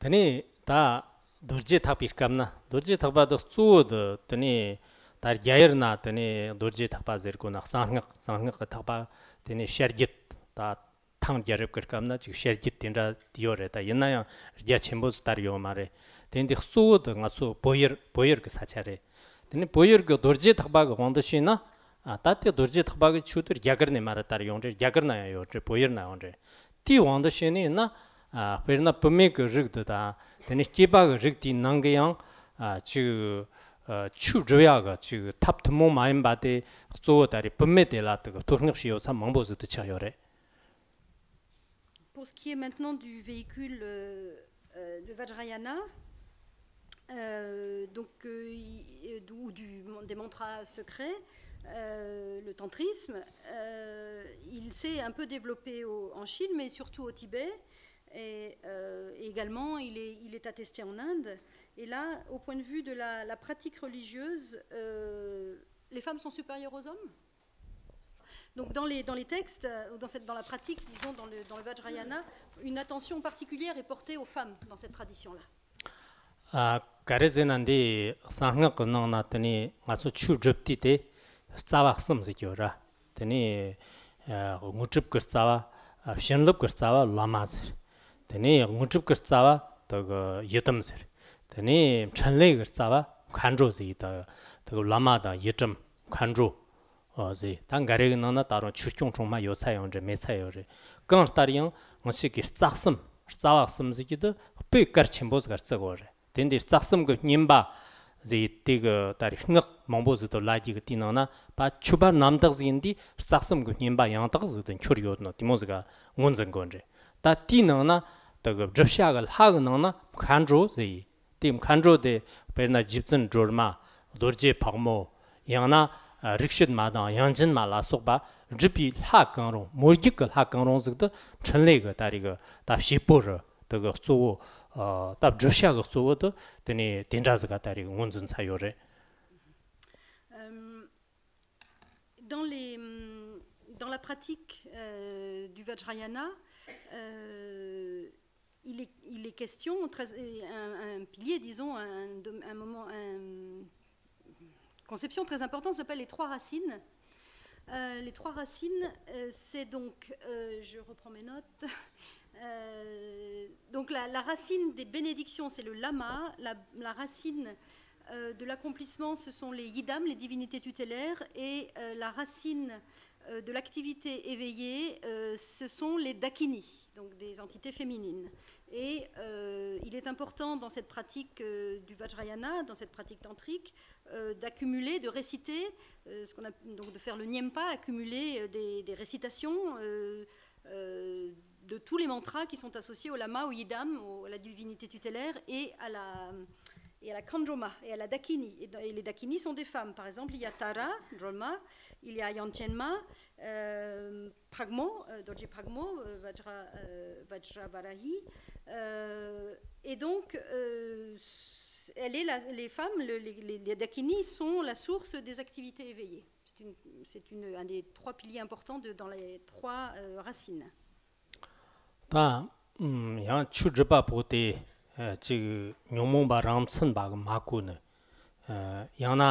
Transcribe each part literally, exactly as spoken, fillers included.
དེ་ནས་ད་རྡོ་རྗེ་ཐེག་པའི་སྐབས་ན། རྡོ་རྗེ་ཐེག་པ་དེ་གཙོ་བོ་དེ་དེ་ནས་ད་རྒྱ་ཡུལ་ན་དེ་ནས་རྡོ་རྗེ་ཐེག་པ་ཟེར་གོ་ན། གསང་སྔགས། གསང་སྔགས་ཀྱི་ཐེག་པ། དེ་ནས་བཤད་རྒྱུད། ད་ཐང་རྒྱལ་རབས་ཀྱི་སྐབས་ན་ཅིག་བཤད་རྒྱུད་དེ་འདྲ་ཡོད་རེད། ད་ཡིན་ན་ཡང་རྒྱ་ཆེན་པོ་ཟིག་དར་ཡོད་མ་རེད། དེ་འདི་གཙོ་བོ་དེ་ང་ཚོ་བོད་ཡུལ། བོད་ཡུལ་གྱི་ས་ཆ་རེད། དེ་ནས་བོད་ཡུལ་གྱི་རྡོ་རྗེ་ཐེག་པ་གི་དབང་དུ་བྱས་ན། ཨ། ད་ལྟའི་རྡོ་རྗེ་ཐེག་པ་གི་ཆོས་དེ་རྒྱ་གར་ནས་མར་དར་ཡོང་རེད། རྒྱ་གར་ན་ཡང་ཡོད་རེད། བོད་ཡུལ་ན་ཡང་རེད། དེའི་དབང་དུ་བྱས་ནས་ན། ཨ། དཔེར་ན་བུད་མེད་ཀྱི་རིགས་འདི་དང་། དེ་ནས་སྐྱེས་པ་གི་རིགས་དེའི་ནང་གི་ཡང་། ཨ། ཅིག་ཨ། ཆོས་སྒྲུབ་ཡག་གི་ཅིག་ཐབས་ཐུན་མོང་མ་ཡིན་པ་དེ་གཙོ་བོ་ད་རེས་བུད་མེད་དེ་ལ་དེ་གི་བསྟོད་བསྔགས་བྱས་ཡོད་ས་མང་པོ་ཟིག་ཏུ་ཆགས་ཡོད་རེད། Pour ce qui est maintenant du véhicule euh, euh, de Vajrayana, euh, donc, euh, il- euh, ou du, des mantras secrets, euh, le tantrisme, euh, il s'est un peu développé au- en Chine, mais surtout au Tibet. Et, euh, et également, il est, il est attesté en Inde. Et là, au point de vue de la, la pratique religieuse, euh, les femmes sont supérieures aux hommes. Donc dans les, dans les textes, euh, ou dans, cette, dans la pratique, disons, dans le, dans le Vajrayana, une attention particulière est portée aux femmes dans cette tradition-là. ཨ། ག་རེ་ཟེར་ན། འདི་གསང་སྔགས་ཀྱི་ནང་ན་དེ་ནས་ང་ཚོ་ཆོས་སྒྲུབ་དུས་དེ་རྩ་བ་གསུམ་ཟེར་གྱི་ཡོད་ར། དེ་ནས་ཨ། དངོས་གྲུབ་ཀྱི་རྩ་བ། ཨ། བྱིན་རླབས་ཀྱི་རྩ་བ། བླ་མ་ཟེར། དེ་ནས་དངོས་གྲུབ་ཀྱི་རྩ་བ་དེ་གི་ཡི་དམ་ཟེར། དེ་ནས་འཕྲིན་ལས་ཀྱི་རྩ་བ་མཁའ་འགྲོ་ཟེར། ད་དེ་གི་བླ་མ་དང་ཡི་དམ་མཁའ་འགྲོ། ཨོ་ཟེར། ད་འགའ་རེ་གི་ནང་ན་ད་རུང་ཆོས་སྐྱོང་སྲུང་མ་ཡོད་ཚད་ཡང་རེད། མེད་ཚད་ཡང་རེད། གང་ལྟར་ཡང་ང་ཞིག་གི་རྩ་གསུམ། རྩ་བ་གསུམ་ཟེར་གྱི་དེ་དཔེ་གལ་ཆེན་པོ་ཟིག་ག་བརྩི་དགོས་རེད། དེ་འདི་རྩ་གསུམ་གི་བསྙེན་པ་ཟེར་དེ་གི་ད་རེས་སྔགས་མང་པོ་ཟིག་ཏུ་བླ་རྒྱུ་གི་དེའི་ནང་ན། ཕ་མཆོད་པ་རྣམ་དག་ཟིག་འདི་རྩ་གསུམ་གི་བསྙེན་པ་ཡང་དག་ཟིག་ཏུ་འཁྱོར་ཡོད་ནོ་དེ་མོ་ཟིག་ག་ངོས་འཛིན་དགོས་རེད། ད་དེའི་ནང་ན་དེ་གི་བསྒྲུབ་བྱ་གི་ལྷ་གི་ནང་ན་མཁའ་འགྲོ་ཟེར། དེ་མཁའ་འགྲོ་དེ་དཔེར་ན་རྗེ་བཙུན་སྒྲོལ་མ། རྡོ་རྗེ་ཕག་མོ། ཡང་ན་རིག་བྱེད་མ་དང་དབྱངས་ཅན་མ་ལ་སོགས་པ་སྒྲུབ་པའི་ལྷ་གང་རུང་། མོ་རྒྱུད་ཀྱི་ལྷ་གང་རུང་ཟིག་ཏུ་འཕྲིན་ལས་ཀྱི་ད་རེས་ཀྱི་ད་བྱེད་པོ་རུ་དེ་གི་གཙོ་བོ། ད་བསྒྲུབ་བྱ་གི་གཙོ་བོ་དེ་དེ་ནས་དེ་འདྲ་ཟིག་ག་ད་རེས་ངོས་འཛིན་ཚར་ཡོད་རེད། Euh, dans, les, dans la pratique euh, du Vajrayana, euh, il est, il est question, très, un, un pilier, disons, un, un moment, une conception très importante s'appelle les trois racines. Euh, les trois racines, euh, c'est donc, euh, je reprends mes notes, euh, donc la, la, racine des bénédictions, c'est le lama, la, la racine euh, de l'accomplissement, ce sont les yidam, les divinités tutélaires, et euh, la racine de l'activité éveillée, euh, ce sont les dakini, donc des entités féminines. Et euh, il est important dans cette pratique euh, du Vajrayana, dans cette pratique tantrique, euh, d'accumuler, de réciter, euh, ce qu'on a, donc de faire le nyempa, accumuler des, des récitations de tous les mantras qui sont associés au lama, au yidam, au, à la divinité tutélaire et à la, et à la khandroma et à la dakini. Et, et les dakini sont des femmes. Par exemple, il y a Tara, drolma, il y a Yanchenma, euh, Pragmo, euh, Dorji Pragmo, euh, Vajra, euh, Vajra Varahi. Euh, et donc, euh, elle est la, les femmes, le, les, les, les dakini sont la source des activités éveillées. C'est une, c'est une, un des trois piliers importants de, dans les trois euh, racines. ད་ཡང་ཆོས་སྒྲུབ་པ་པོ་དེ་ཅིག་ཉོན་མོངས་པ་རང་མཚན་པ་གི་མ་གོ་ནི། ཡང་ན་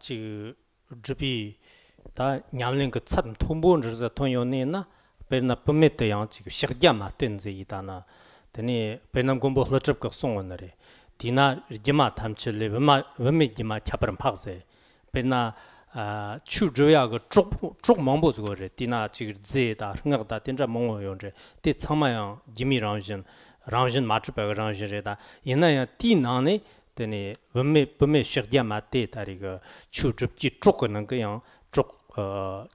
ཅིག་སྒྲུབ་པའི་ད་ཉམས་ལེན་གྱི་ཚད་མཐོན་པོ་འདྲ་ཟིག་ཐོན་ཡོད་ནས་ན། དཔེར་ན་བུད་མེད་དེ་ཡང་ཅིག་ཕྱག་རྒྱ་མ་བསྟེན་ཟེར་ཡི་ད་ན། དེ་ནས་དཔེར་ན་མགོན་པོ་ཀླུ་སྒྲུབ་ཀྱིས་གསུངས་ཡོད་ནི་རེད། དེས་ན་སྒྱུ་མ་ཐམས་ཅད་ལས། བུད་མ་བུད་མེད་སྒྱུ་མ་ཁྱད་པར་འཕགས་ཟེར། དཔེར་ན། ཨ། ཆོས་སྒྲུབ་ཡག་གི་གྲོགས་གྲོགས་མང་པོ་ཟིག་ཡོད་རེད། དེས་ན་ཅིག་རྫས་དང་སྔགས་དང་དེ་འདྲ་མང་པོ་ཡོད་རེད། དེ་ཚང་མ་ཡང་སྒྱུ་མའི་རང་བཞིན། རང་བཞིན་མ་གྲུབ་པ་གི་རང་བཞིན་རེད། ད་ཡིན་ན་ཡང་དེའི་ནང་ནས་དེ་ནས་བུད་མེད་བུད་མེད་ཕྱག་རྒྱ་མ་དེ་ད་རེས་གི་ཆོས་སྒྲུབ་ཀྱི་གྲོགས་གི་ནང་གི་ཡང་གྲོགས་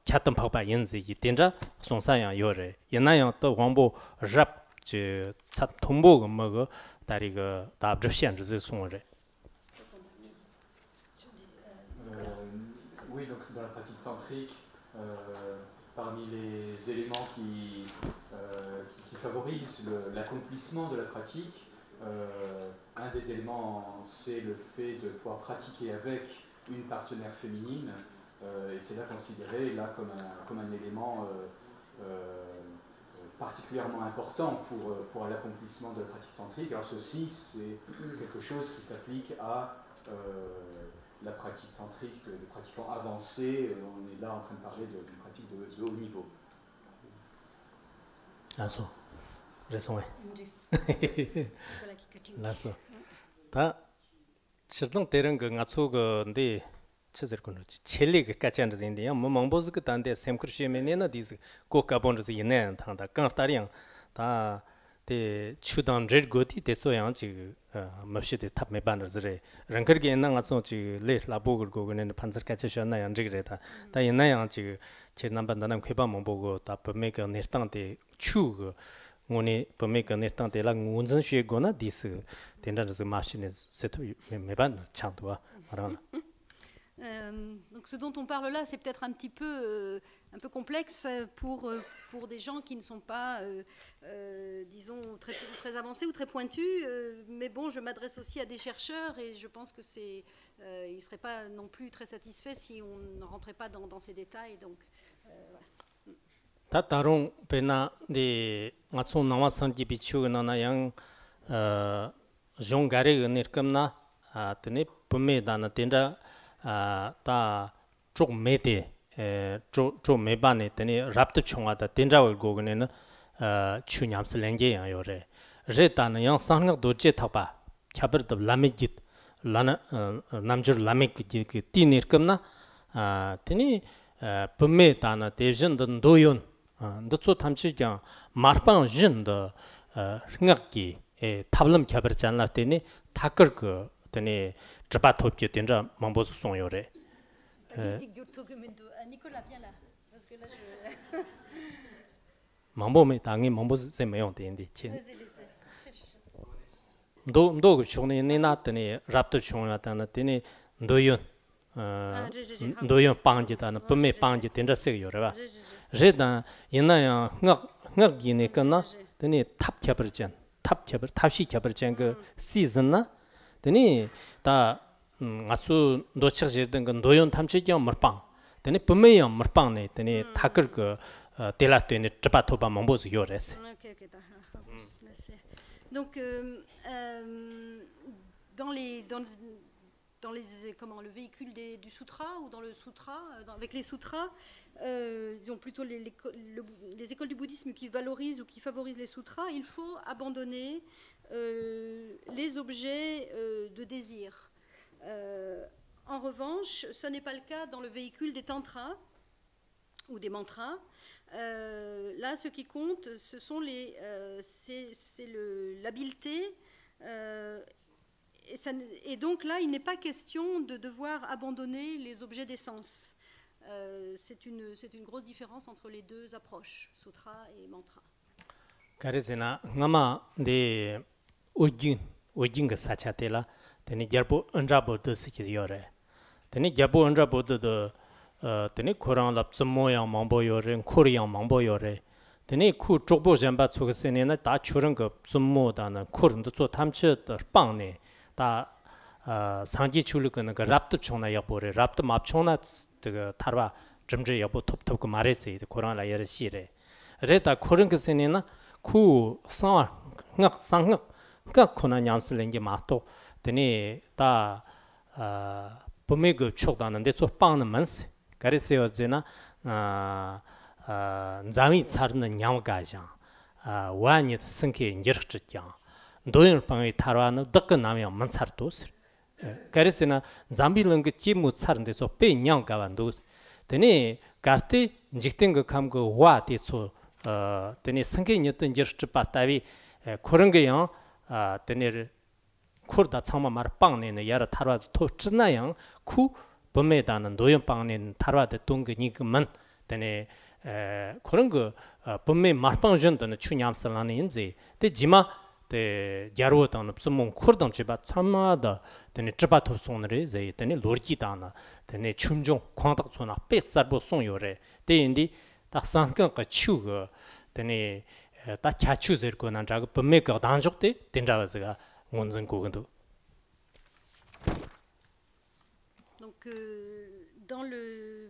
ཁྱད་དུ་འཕགས་པ་ཡིན་ཟེར་གྱི་དེ་འདྲ་གསུང་ས་ཡང་ཡོད་རེད། ཡིན་ན་ཡང་དེ་དབང་པོ་རབ་ཀྱི་ཚད་མཐོན་པོ་གི་མི་གི་ད་རེས་གི་ད་བསྒྲུབ་བྱ་འདྲ་ཟིག་གསུངས་རེད། Euh, oui, donc dans la pratique tantrique, euh, parmi les éléments qui, euh, qui, qui favorisent le- l'accomplissement de la pratique, euh, un des éléments, c'est le fait de pouvoir pratiquer avec une partenaire féminine, euh, et c'est là considéré là comme un, comme un élément euh, euh, particulièrement important pour, euh, pour l'accomplissement de la pratique tantrique. Alors ceci, c'est quelque chose qui s'applique à euh, la pratique tantrique de, de pratiquants avancés. Euh, On est là en train de parler de- d'une pratique de, de haut niveau. ལགས་སོ། རེད་སོང་ངས། Yes. Nicolas Kikutimi. ལགས་སོ། ད་སྤྱིར་བཏང་དེ་རིང་གི་ང་ཚོ་གི་འདི་ཆི་ཟེར་གོ་འགྲོ། ཆེད་ལས་ཀྱི་སྐད་ཆ་འདྲ་ཟིག་ཡིན། དེ་ཡང་མི་མང་པོ་ཟིག་གི་ད་འདི་སེམས་ཁུར་བྱས་མེད་ནས་ན། དེ་ཟིག་གོ་དཀའ་པོ་འདྲ་ཟིག་ཡིན་ན་ཡང་ཐང་། ད་གང་ལྟར་ཡང་ད་དེ་ཆོས་དང་འབྲེལ་དགོས་དུས་དེ་ཚོ་ཡང་ཅིག་མི་བྱེད་དེ་ཐབས་མེད་པ་འདྲ་ཟིག་རེད། རང་དགར་གྱི་ཡིན་ན་ང་ཚོ་ཅིག་ལས་སླ་པོ་གི་སྒོ་གི་ནས་ནི་ཕན་ཚུན་སྐད་ཆ་བཤད་ན་ཡང་འགྲིག་རེད། ད་ད་ཡིན་ན་ཡང་ཅིག་ཁྱེད་རྣམ་པ་འདི་ན་མཁས་པ་མང་པོ་གི་ད་བུད་མེད་ཀྱི་གནས་སྟངས་དེ་ཆོས་གི་དངོས་གནས་བུད་མེད་ཀྱི་གནས་སྟངས་དེ་ལ་ངོས་འཛིན་བྱེད་དགོས་ན། དེ་སུ་དེ་འདྲ་འདྲ་ཟིག་མ་བྱས་ནས་ཟེར་ཐུབ་ཡོད་མེད་མེད་པ་ཆགས་འདུག་བ། ང་རང་ལ། Euh, donc ce dont on parle là, c'est peut-être un petit peu, euh, un peu complexe euh, pour, euh, pour des gens qui ne sont pas, euh, euh, disons, très, très avancés ou très pointus. Euh, mais bon, je m'adresse aussi à des chercheurs et je pense que c'est, euh, ils ne seraient pas non plus très satisfaits si on ne rentrait pas dans, dans ces détails. Donc, euh, voilà. ད་ད་རུང་དཔེར་ན་འདི་ང་ཚོ་ནང་པ་སངས་རྒྱས་པའི་ཆོས་ཀྱི་ནང་ན་ཡང་ཨ་གཞུང་འགའ་རེ་གི་གནས་སྐབས་ན་ཨ་དེ་ནས་བུད་མེད་དང་ནི་དེ་འདྲ་ཨ་ད་གྲོགས་མེད་དེ་ཨེ་གྲོགས་གྲོགས་མེད་པ་ནས་དེ་ནས་རབ་ཏུ་བྱུང་བ་དང་དེ་འདྲ་བའི་སྒོ་གི་ནས་ནི་ཨ་ཆོས་ཉམས་སུ་ལེན་མཁན་ཡང་ཡོད་རེད། རེད། ད་ནི་ཡང་གསང་སྔགས་རྡོ་རྗེ་ཐེག་པ། ཁྱད་པར་དུ་བླ་མེད་རྒྱུད། བླ་ན་ཨ་རྣལ་འབྱོར་བླ་མེད་ཀྱི་རྒྱུད་ཀྱི་དེའི་གནས་སྐབས་ན་ཨ་དེ་ནས་ཨ་བུད་མེད་དང་ནི་དེ་བཞིན་དུ་འདོད་ཡོན་ཨ་འདི་ཚོ་ཐམས་ཅད་ཀྱང་མ་སྤངས་བཞིན་དུ་ཨ་སྔགས་ཀྱི་ཨེ་ཐབས་ལམ་ཁྱད་པར་ཅན་ལ་བརྟེན་ནས་ཐད་ཀར་གྱི་དེ་ནས་གྲུབ་པ་ཐོབ་རྒྱུ་དེ་འདྲ་མང་པོ་ཟིག་གསུངས་ཡོད་རེད། Nicolas, viens là. Parce que là, je... མང་པོ་མེད། ད་ངས་མང་པོ་ཟེར་མི་ཡོང་། དེ་ཡིན་དེ་ཁྱེད། Vas-y, vas-y. Cherche. མདོ་མདོ་གི་ཕྱོགས་ནས་གནས་ན་དེ་ནས་རབ་ཏུ་བྱུང་བ་དང་ནི་དེ་ནས་འདོད་ཡོན་ཨ་ཨ་རེད་རེད་རེད། འདོད་ཡོན་སྤང་རྒྱུ་དང་ནི་བུད་མེད་སྤང་རྒྱུ་དེ་འདྲ་ཟེར་གི་ཡོད་རེད་བ། རེད་རེད་རེད། རེད། དང་ཡིན་ན་ཡང་སྔགས་སྔགས་ཀྱི་གནས་སྐབས་ན་དེ་ནས་ཐབས་ཁྱད་པར་ཅན། ཐབས་ཁྱད་པར། ཐབས་ཤེས་ཁྱད་པར་ཅན་གྱི་རྩིས་ཟིན་ན་དེ་ནས་ད་ང་ཚོའི་འདོད་ཆགས་ཞེ་སྡང་གི་འདོད་ཡོན་ཐམས་ཅད་ཀྱང་མི་སྤང་། དེ་ནས་བུད་མེད་ཡང་མི་སྤང་ནས་དེ་ནས་ཐད་ཀར་གྱི་ཨ་དེ་ལ་ལྟོས་ནས་གྲུབ་པ་ཐོབ་པ་མང་པོ་ཟིག་ཡོད་རེད་ཟེར། Ok, ok, d'accord. Là, c'est- Donc, euh, euh, dans les, dans les, dans les, comment, le véhicule des- du sutra ou dans le sutra, euh, dans- avec les sutras, euh, disons plutôt les, les co- le- les écoles du bouddhisme qui valorisent ou qui favorisent les sutras, il faut abandonner euh, les objets euh, de désir. Euh, en revanche, ce n'est pas le cas dans le véhicule des tantras ou des mantras. Euh, là, ce qui compte, ce sont les, euh, c'est, c'est le- l'habileté. Euh, et, ça n- et donc là, il n'est pas question de devoir abandonner les objets des sens. Euh, c'est une, c'est une grosse différence entre les deux approches, sutra et mantra. ག་རེ་ཟེར་ན་སྔ་མ་འདི་ཨོ་རྒྱན། ཨོ་རྒྱན་གྱི་ས་ཆ་དེ་ལ་དེ་ནས་རྒྱལ་པོ་ཨིནྡྲ་བོ་དྷི་ཟེར་གྱི་ཡོད་རེད། དེ་ནས་རྒྱལ་པོ་ཨིནྡྲ་བོ་དྷི་དེ་ཨ་དེ་ནས་ཁོ་རང་ལ་བཙུན་མོ་ཡང་མང་པོ་ཡོད་རེད། འཁོར་ཡང་མང་པོ་ཡོད་རེད། དེ་ནས་ཁོའི་གྲོགས་པོ་གཞན་པ་ཚོ་གི་ཟེར་ནས་ན། ད་ཁྱོད་རང་གི་བཙུན་མོ་དང་ནི་འཁོར་འདི་ཚོ་ཐམས་ཅད་དུ་སྤངས་ནས་ད་ཨ་སངས་རྒྱས་ཆོས་ལུགས་ཀྱི་ནང་གི་རབ་ཏུ་བྱུང་ན་ཡག་པོ་རེད། རབ་ཏུ་མ་བྱུང་ན་དེ་གི་ཐར་པ་གྲུབ་འབྲས་ཡག་པོ་ཐོབ་ཐུབ་གི་མ་རེད་ཟེར་ཏེ་ཁོ་རང་ལ་ཡ་རེ་བཤད་རེད། རེད། ད་ཁོ་རང་གི་ཟེར་ནས་ན་ཁོའི་གསང་བ་སྔགས། གསང་སྔགས་སྔགས་ཁོ་ན་ཉམས་སུ་ལེན་གྱི་མ་གཏོགས་དེ་ནས་ད་ཨ་བུད་མེད་ཀྱི་ཕྱོགས་དང་ནི་འདི་ཚོ་སྤངས་ནི་མིན་ཟེར། ག་རེ་ཟེར་བ་ཟེར་ན་ཨ་ཨ་འཛམ་བུའི་ཚལ་ནི་ཉམས་དགའ་ཞིང་། ཨ་བ་ཉིད་སེང་གེ་འགྱུར་སྲིད་ཀྱང་། འདོད་ཡོན་སྤང་བའི་ཐར་པ་ནི། བདག་གིས་ནམ་ཡང་མི་འཚལ་ཏོ་ཟེར། ག་རེ་ཟེར་ན་འཛམ་བུའི་གླིང་གི་སྐྱེད་མོས་ཚལ་འདི་ཚོ་དཔེ་ཉམས་དགའ་བ་འདུག། དེ་ནས་གལ་ཏེ་འཇིག་རྟེན་གྱི་ཁམས་ཀྱི་བ་དེ་ཚོ་ཨ་དེ་ནས་སེང་གེ་ཉིད་དུ་འགྱུར་སྲིད་པ་ལྟ་བུའི་ཨ་ཁོ་རང་གི་ཡང་ཨ་དེ་ནས་འཁོར་དང་ཚང་མ་མར་སྤངས་ནས་ནི་ཡར་ཐར་པ་དེ་ཐོབ་སྲིད་ན་ཡང་ཁོ་བུད་མེད་དང་ནི་འདོད་ཡོན་སྤངས་ནས་ནི་ཐར་པ་དེ་དོན་གྱི་ཉིད་ཀྱི་མིན། དེ་ནས་ཨ་ཁོ་རང་གི་ཨ་བུད་མེད་མ་སྤངས་བཞིན་དུ་ནི་ཆོས་ཉམས་སུ་བླངས་ནི་ཡིན་ཟེར། དེ་རྗེས་མ་དེ་རྒྱལ་པོ་དང་ནི་བཙུན་མོ་འཁོར་དང་བཅས་པ་ཚང་མ་དང་དེ་ནས་གྲུབ་པ་ཐོབ་སོང་ནི་རེད་ཟེར། དེ་ནས་ལོ་རྒྱུས་དང་ནི་དེ་ནས་ཆོས་འབྱུང་ཁུངས་དག་ཚོ་ན་དཔེ་གསལ་པོ་གསུངས་ཡོད་རེད། དེ་ཡིན་དུས་ད་གསང་སྔགས་ཀྱི་ཆོས་ཀྱི་དེ་ནས་ད་ཁྱད་ཆོས་ཟེར་དགོས་ན་འདྲ་གི། བུད་མེད་ཀྱི་གདེང་འཇོག་དེ་དེ་འདྲ་བ་ཟིག་ངོས་འཛིན་དགོས་ཀྱི་འདུག། Donc, euh, dans le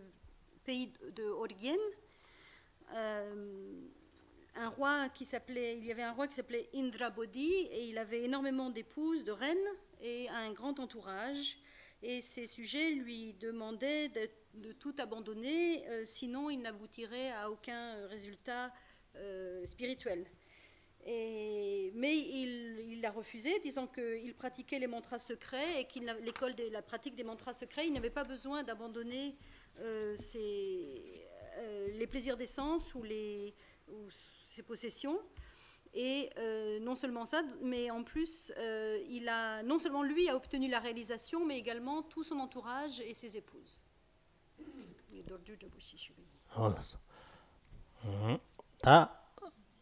pays de Orgyen, euh, Un roi qui s'appelait, il y avait un roi qui s'appelait Indrabodhi et il avait énormément d'épouses, de reines et un grand entourage. Et ces sujets lui demandaient de, de tout abandonner, euh, sinon il n'aboutirait à aucun résultat euh, spirituel. Et, mais il, il a refusé, disant qu'il pratiquait les mantras secrets et qu'il n'a- l'école de la pratique des mantras secrets, il n'avait pas besoin d'abandonner euh, ses- euh, les plaisirs des sens ou les, ou ses possessions. Et euh, non seulement ça, mais en plus, euh, il a, non seulement lui a obtenu la réalisation, mais également tout son entourage et ses épouses. ཨོ་ལགས་སོ། ཨང་། ད་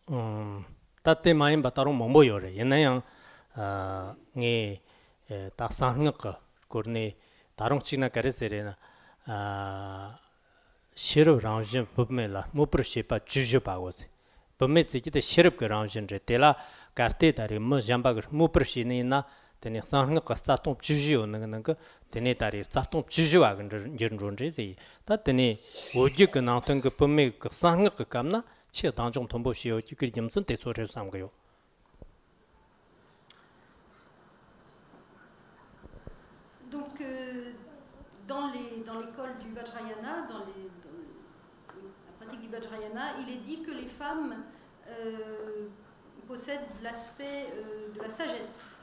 ཨང་། ད་དེ་མ་ཡིན་པ་ད་རུང་མང་པོ་ཡོད་རེད། ཡིན་ན་ཡང་ཨ། ངས་ཨེ། ད་གསང་སྔགས་ཀྱི་སྐོར་ནས་ད་རུང་གཅིག་ན་ག་རེ་ཟེར་རེད་ན། ཨ། ཤེས་རབ་རང་བཞིན་བུད་མེད་ལ་སྨོད་པར་བྱེད་པ་བཅུ་བཞི་པའོ་ཟེར། བུད་མེད་ཟེར་གྱི་དེ་ཤེས་རབ་ཀྱི་རང་བཞིན་རེད། དེ་ལ་གལ་ཏེ་ད་རེས་མི་གཞན་པ་གིས་སྨོད་པར་བྱས་ནས་ཡིན་ན། དེ་ནས་གསང་སྔགས་ཀྱི་རྩ་ལྟུང་བཅུ་བཞི་ཡོད་ནི་གི་ནང་གི་དེ་ནས་ད་རེས་རྩ་ལྟུང་བཅུ་བཞི་པ་གི་འགྱུར་འགྲོ་འདྲ་ཟེར་ཡིན། ད་དེ་ནས་བོད་བརྒྱུད་ཀྱི་ནང་བསྟན་གྱི་བུད་མེད་ཀྱི་གསང་སྔགས་ཀྱི་སྐབས་ན་ཆེས་གདེང་འཇོག་མཐོན་པོ་བྱས་ཡོད་ཀྱི་རྒྱུ་མཚན་དེ་ཚོ་རེད་བསམ་གི་ཡོད། Donc, euh, dans les, dans l'école du Vajrayana, dans les, dans la pratique du Vajrayana, il est dit que les femmes euh, possèdent l'aspect euh, de la sagesse.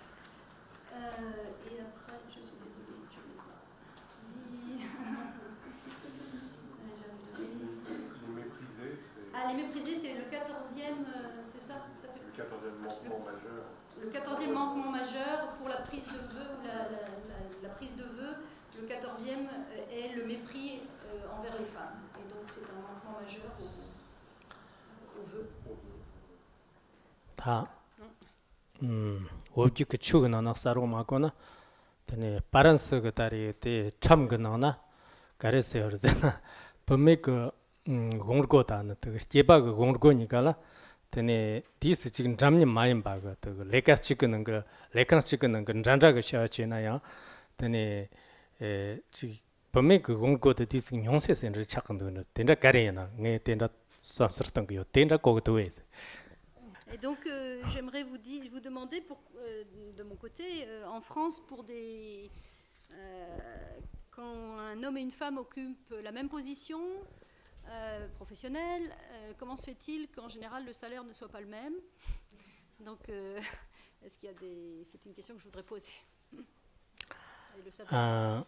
Euh, et après, je suis désolée, je n'ai pas suivi. Allez, j'arrive, j'arrive. Les, les mépriser, c'est Ah, les mépriser, c'est le quatorzième, euh, c'est ça, ça fait Le quatorzième manquement majeur. Le quatorzième manquement majeur pour la prise de vœux ou la, la, la, la prise de vœux, le quatorzième euh, est le mépris euh, envers les femmes. Et donc c'est un manquement majeur au, au vœu. ད་ཨུམ། བོད་བརྒྱུད་ཀྱི་ཆོས་ཀྱི་ནང་ན་གསལ་པོ་མ་གོ་ན། དེ་ནས་ཕ་རན་སི་གི་ད་རེས་དེ་ཁྲིམས་ཀྱི་ནང་ན་ག་རེ་ཟེར་བ་རེད་ཟེར་ན། བུད་མེད་ཀྱི་ཨུམ། དགོང་དགོང་དང་ནི་དེ་གི་སྐྱེས་པ་གི་དགོང་དགོང་གཉིས་ཀ་ལ། དེ་ནས་དུས་སུ་གཅིག་འདྲ་མཉམ་མ་ཡིན་པ་གི་དེ་གི་ལས་ཀ་གཅིག་གི་ནང་གི་ལས་ཁང་གཅིག་གི་ནང་གི་འདྲ་འདྲ་གི་བྱ་བ་བྱས་ན་ཡང་། དེ་ནས་ཨེ། གཅིག་བུད་མེད་ཀྱི་དགོང་དགོང་དེ་དུས་སུ་ཉུང་ཤས་ཟིན་རེ་ཆགས་ཀྱི་འདུག་ནི། དེ་འདྲ་ག་རེ་ཡིན་ན། ངས་དེ་འདྲ་བསམ་ཚུལ་གཏོང་གི་ཡོད། དེ་འདྲ་གོ་གི་འདུག་བས། Et donc, euh, j'aimerais vous dire, vous demander, pour, euh, de mon côté, euh, en France, pour des, euh, quand un homme et une femme occupent la même position euh, professionnelle, euh, comment se fait-il qu'en général le salaire ne soit pas le même ? Donc, euh, est-ce qu'il y a des... C'est une question que je voudrais poser. Et le savoir. ཨ།